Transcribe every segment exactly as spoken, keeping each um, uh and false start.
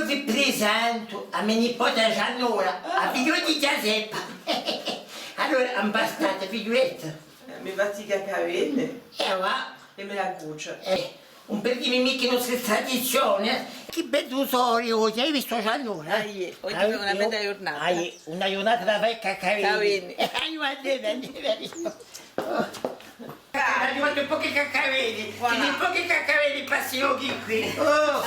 Vi presentu à me nipote Ghjannora, a figliola di Ghjaseppa. Allora, impastata, figliuletta. Eh, mi fate i caccaveni. Eh, và. È me la cucia. Eh, ùn perdemu micca e nostre tradizioni, eh. Chì beddu sole oghje, ai vistu, Ghjannora, eh? Ah, iè, oghje hè una bella ghjurnata. Ah, iè, una ghjurnata da fà i caccaveni. Caccaveni. Eh, aiò, andemu, andemu. Oh. Aghju fattu pochi caccaveni, voilà. Ci n'hè pochi caccaveni pà sti lochi quì. Oh.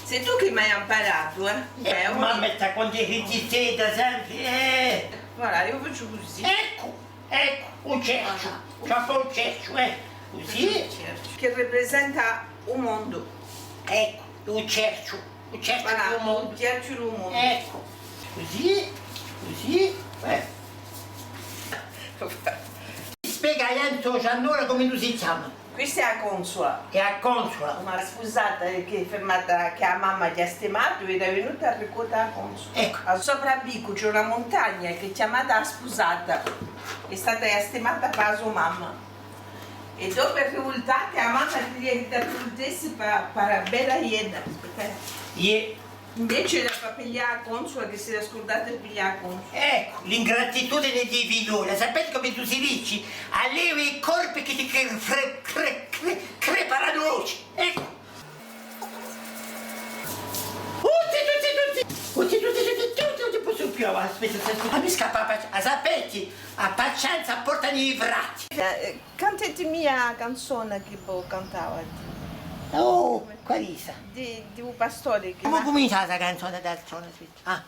Sì tù chì m'hai amparatu, eh? Eh, eh, mamma, sta quantu hè righita, sempre, eh. Voilà, eiu facciu cusì. Eccu, eccu, u cerchju. Voilà. Ci hè u cerchju, eh. Cusì. Chì raprisenta u mondu. Eccu, u cerchju. U cerchju di u mondu. Voilà, u cerchju di u mondu. Eccu. Cusì, cusì, eh. Spiega à a ghjente, o Ghjannora, cum'ellu si chjama. Questa hè a consula. Hè a consula. Una spusata chì hè fermata, chì a mamma aghju stimatu, è hè venuta à ricotta a consula. Eccu. À sopra à Vicu ci hè una muntagna chì hè chjamata a Spusata. Hè stata stimata pà a so mamma. È dopu hè rivultata, a mamma cria chì t'arrivultessi pà, pà a bella iena. Iè. Invece era pà piglià a consula chì s'era scurdata di piglià a consula. Eccu, l'ingratitudine di i figlioli. Sapete cum'ellu si dice? Alleva i corpi chì ti cre-, cre-, cre-, cre-, crepa a noce. Eccu. Tutti, tutti, tutti! Tutti, tutti, tutti, tutti, ùn possu più, aspetta, aspetta, fammi scappà, a paci-, a sapete, a pacienza porta i frati. Eh, eh, canteti mi a canzona chì vo cantavate. Oh, quale issa? Di, di u pastore chì... Cumu cumincia sta canzona, aspetta. Ah.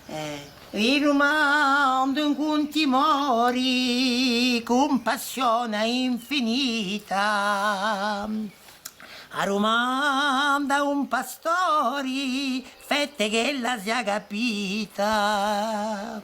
Eh, vi dumandu cun timori, cun passione infinita, a dumanda à un pastori, fate ch'ella sia capita.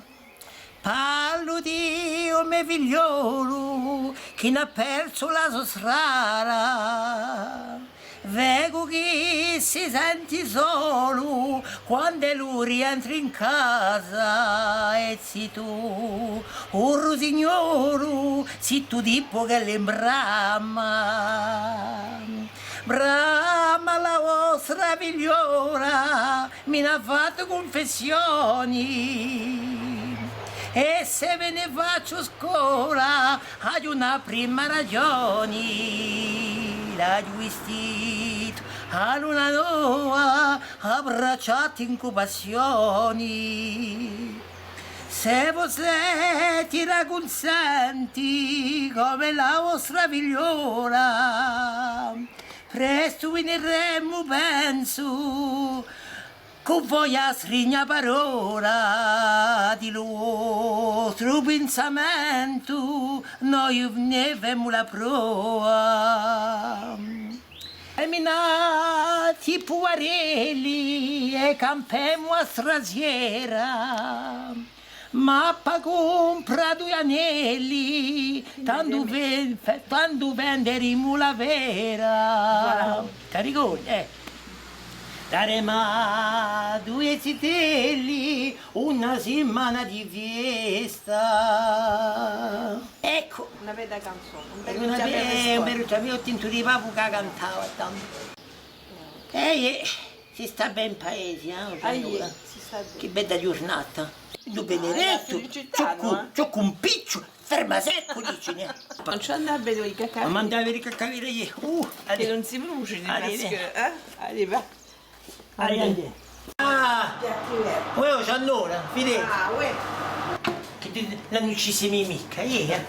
Parlu di u me figliolu chì n'hà persu la so strada. Vecu chì si senti solu quand'ellu rientra in casa, è sì tù, o Rusignolu, sì tù dippu ch'ellu imbrama. Brama la vostra figliola, mi n'hà fattu cunfessioni, è s'e mi ne facciu scola, aghju una prima ragioni, l'aghju vistitu a luna nova, abbracciatu in cupassioni. S'è vo seti racunsenti cum'è la vostra figliola, prestu viniremu, pensu, cù voi à strigne a parola di lu vostru pinsamentu, noi ne avemu la prova. È minati puvarelli è campemu a strasiera. Ma pà cumprà dui anelli, tandu ven-, fe-, tandu venderemu la vera. Voilà. T'hà ricordu, eh? Daremu à dui zitelli una simana di festa. Eccu. Una bella canzona, un bellu... Una be-, un bellu, mi u tintu di babbu chì a cantava tandu. Eh, eh, si stà bè in paesi, eh, o Ghjannora? Ah, iè, si stà bè. Chì bedda ghjurnata. U Benerettu, ah, ciò cù, eh, ciò cù un picciu, ferma seccu, dici, nè. Ùn ci andà à vede i caccaveri. Ma andà à vede i caccaveri, iè. Uh, chì ùn si bruscini, perchè, eh? Allez, và. Allez, andemu. Ah! Uè, o Ghjannora, videte? Ah, uè. Chì ti, ùn ci semu micca, iè, eh?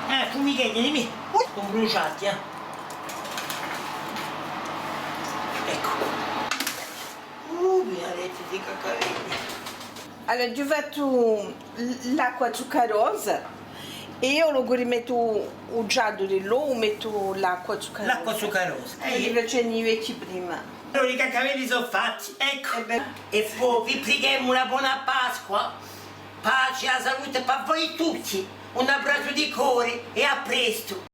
Eh, fumigheghjani, mì. Uh, sò brusgiati, eh. Eccu. Uh, benedetti sti caccaveri. Allora, aghju fattu l-, l'acqua zuccarosa è eiu, dopu chì mettu u ghjaddu di l'ovu, mettu l'acqua zuccarosa. L'acqua zuccarosa. Eh, i facevanu i vechji prima. Allora, i caccaveri sò fatti, eccu. È po vi prighemu una bona Pasqua, pace è salute pà voi tutti. Un abbracciu di core è à prestu.